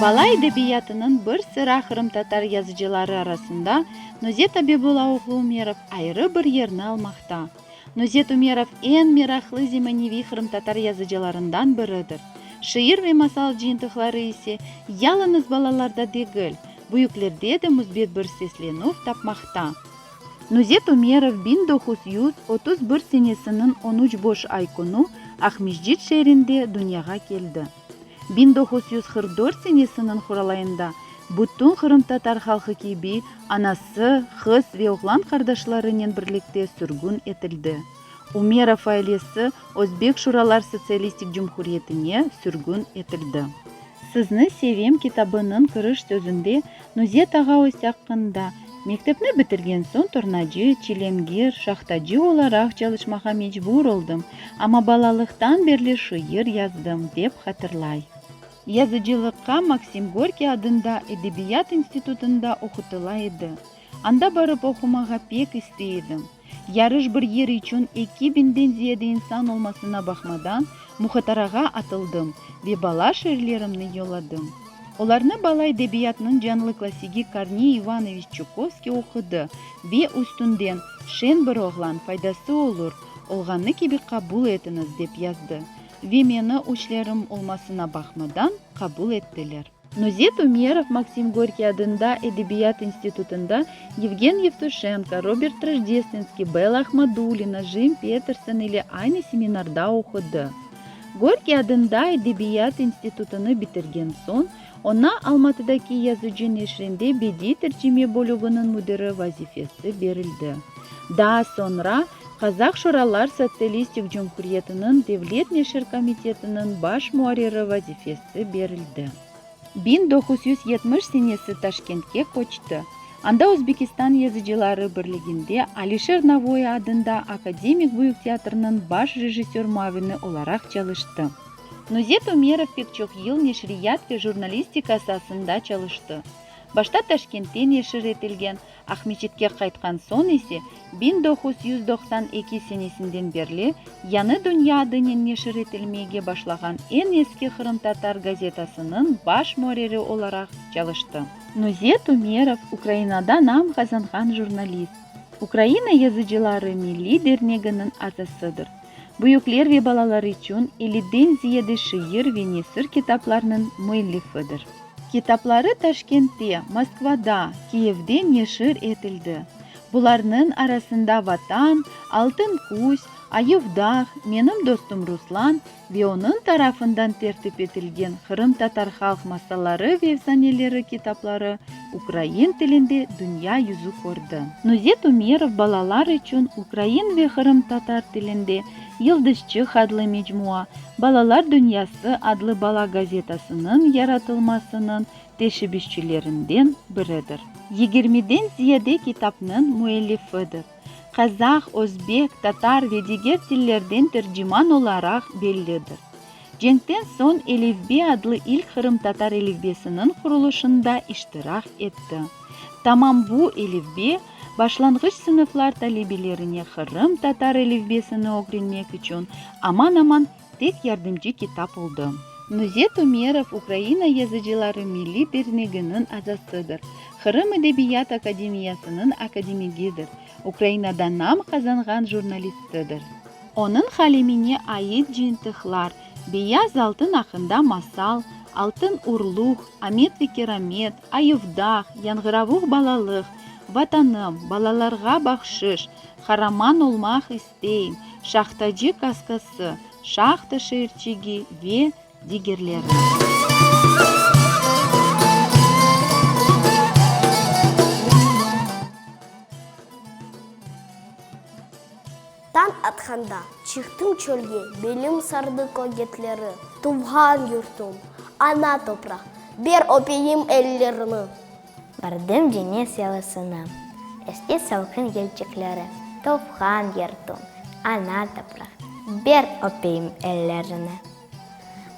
Bala edebiyatınıñ bir sıra qırımtatar yazıcıları arasında Nuzet Abibulla oğlu Umerov ayrı bir yerni almaqta. Nuzet Umerov eñ meraqlı zemaneviy qırımtatar yazıcılarından biridir. Şiir ve masal cıyıntıqları ise yalıñız balalarda degil, büyüklerde de müsbet bir seslenüv tapmaqta. Nuzet Umerov 1931 senesiniñ on üç boş ay künü Aqmescit şeerinde dünyağa keldi. 1944 senesiniñ quralayında bütün qırımtatar halqı kibi anası, qız ve oğlan qardaşlarınen birlikte sürgün etildi. Umerov ailesi Özbek Şuralar Sotsialistik Cumhuriyetine sürgün etildi. Sizni sevem kitabınıñ kiriş sözünde Nuzet ağa öz aqqında, Mektepni bitirgen soñ tornacı, çilengir, şahtacı olaraq çalışmağa mecbur oldım, amma balalıqtan berli şiir yazdım, dep hatırlay. Yazıcılıqqa Maksim Gorkiy adında Edebiyat institutında oqutıla edi. Anda barıp oqumağa pek istey edim. Yarış bir yer içün eki biñden ziyade insan olmasına baqmadan, muhatarağa atıldım ve bala şiirlerimni yolladım. Olarnı bala edebiyatınıñ canlı klassigi Korney İvanoviç Çukovskiy oqudı ve üstünden, Şen bir oğlan, faydası olur, olğanı kibi qabul etiñiz, dep yazdı ve meni üçlerim olmasına baqmadan qabul ettiler. Nuzet Umerov Maksim Gorkiy adında Edebiyat institutında Yevgen Yevtuşenko, Robert Rojdestvenskiy, Bella Ahmadulina, Jim Peterson ile aynı seminarda oqudı. Gorkiy adında Edebiyat institutını bitirgen soñ, oña Almatıdaki Yazıcı neşrinde bediy tercime bölüginiñ müdiri vazifesi berildi. Daa soñra Qazah Şuralar Sotsialistik Cumhuriyetiniñ Devlet neşir komitetiniñ baş muarriri vazifesi berildi. 1970 senesi Taşkentke köçti. Anda Özbekistan yazıcıları birliginde Alişer Navoiy adında akademik büyük teatrniñ baş rejissör muavini olaraq çalıştı. Nuzet Umerov pek çoq yıl neşriyat ve jurnalistika saasında çalıştı. Başta Taşkentte neşir etilgen Aqmescitke qaytqan soñ ise 1992 senesinden berli Yañı dünya adınen neşir etilmege başlağan eñ eski qırımtatar gazetasınıñ baş muarriri olaraq çalıştı. Nuzet Umerov Ukrainada nam qazanğan jurnalist, Ukraina yazıcıları milliy derneginiñ azasıdır. Büyükler ve balalar içün elliden ziyade şiir ve nesir kitaplarnıñ müellifidir. Kitapları Taşkentte, Moskvada, Kiyevde neşir etildi. Bularnıñ arasında Vatan, Altın küz, Ayuv dağ, Menim dostum Ruslan ve onıñ tarafından tertip etilgen Qırımtatar halq masalları ve efsaneleri kitapları ukrain tilinde dünya yüzü kördi. Nuzet Umerov balalar içün ukrain ve qırımtatar tilinde Yıldızçıq adlı mecmua, Balalar dünyası adlı bala gazetasınıñ yaratılmasınıñ teşebbüsçilerinden biridir. Yigirmiden ziyade kitapnıñ müellifidir. Qazah, özbek, tatar ve diger tillerden terciman olaraq bellidir. Cenkten soñ Elifbe adlı ilk qırımtatar elifbesiniñ qurulışında iştirak etti. Tamam bu elifbe, başlanğıç sınıflar talebelerine qırımtatar elifbesini ögrenmek içün aman-aman tek yardımcı kitap oldı. Nuzet Umerov Ukraina yazıcıları milliy derneginiñ azasıdır, Qırım edebiyat akademiyasınıñ akademigidir, Ukrainada nam qazanğan jurnalistidir. Onıñ qalemine ait cıyıntıqlar, Beyaz altın aqqında masal, Altın urluq, Amet ve keramet, Ayuvdağ, Yañğıravuq balalıq, Vatanım, Balalarğa bahşış, Qaraman olmaq isteyim, Şahtacı kaskası, Şahta şeerçigi ve digerleri. Tañ atqanda çıqtım çölge, belim sardı kögetleri. Tuvğan yurtum, ana topraq, ber öpeyim ellerini. Bardım deñiz yalısına, esti salqın yelçikleri. Tuvğan yurtum, ana topraq, ber öpeyim ellerini.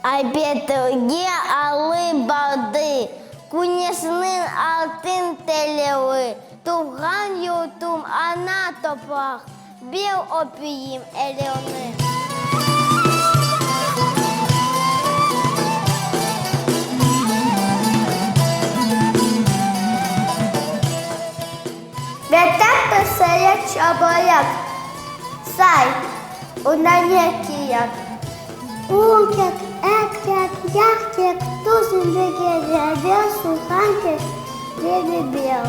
Aypetrge alıp bardı küneşniñ altın telleri, Tuvğan yurtum, ana topraq, ber öpeyim ellerini. çöbörek, say, onda ne kerek? Un kerek, et kerek, yağ kerek, tuz, incege beraber soğan kerek ve biber.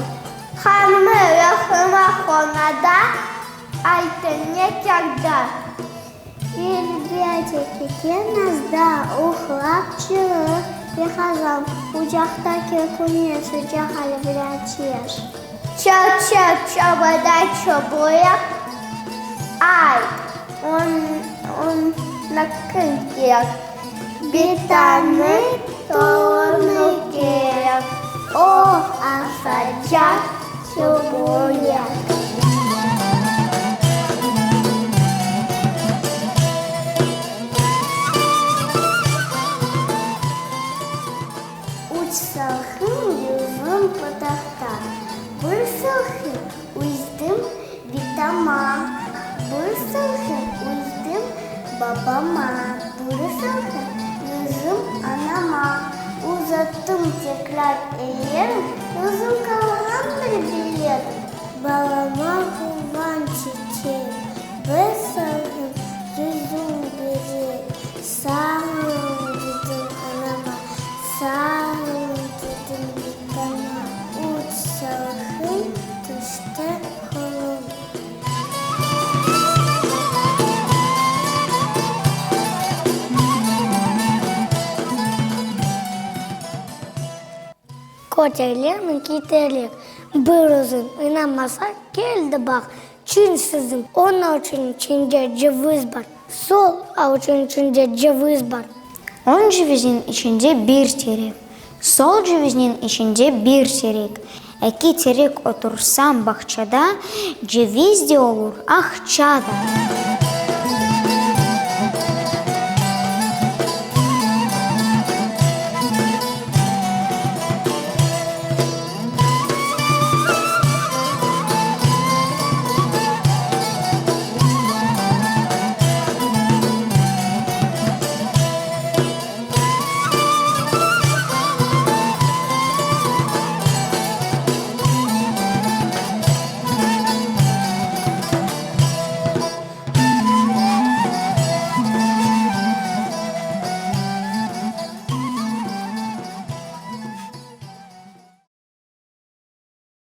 Hamır yoqurmaq qonada, aytı, ne kerdi? Elbette kete nazda, uhlap çığır ve qazan, Ocaqtaki küneş sıcaq alevli ateş. Çır-çır çobada çöbörek, ayt, onı kim kerek? Bitanıñ torunı kerek, o asacaq çöbörek. Üç salqın yüzüm pıtaqta. Bir salqın üzdim bitama, Bir salqın üzdim babama, Bir salqın yüzüm anama. Uzattım tekrar ellerim, Yüzüm qalğandır bilirim. Balama quvanç çiçek, Bir salqın yüzüm berek. Sağ olun dedim anama, Sağ olun dedim bitama. Üç salqın tüşti qoluma. Köterlermi, keterler, bir özüñ inanmasañ, kel de baq, çin sözüm, oñ avuçınıñ içinde ceviz bar, sol avuçınıñ içinde ceviz bar. Oñ cevizniñ içinde bir terek, sol cevizniñ içinde bir terek. Eki terek otursam bağçada, ceviz de olur, aqça da.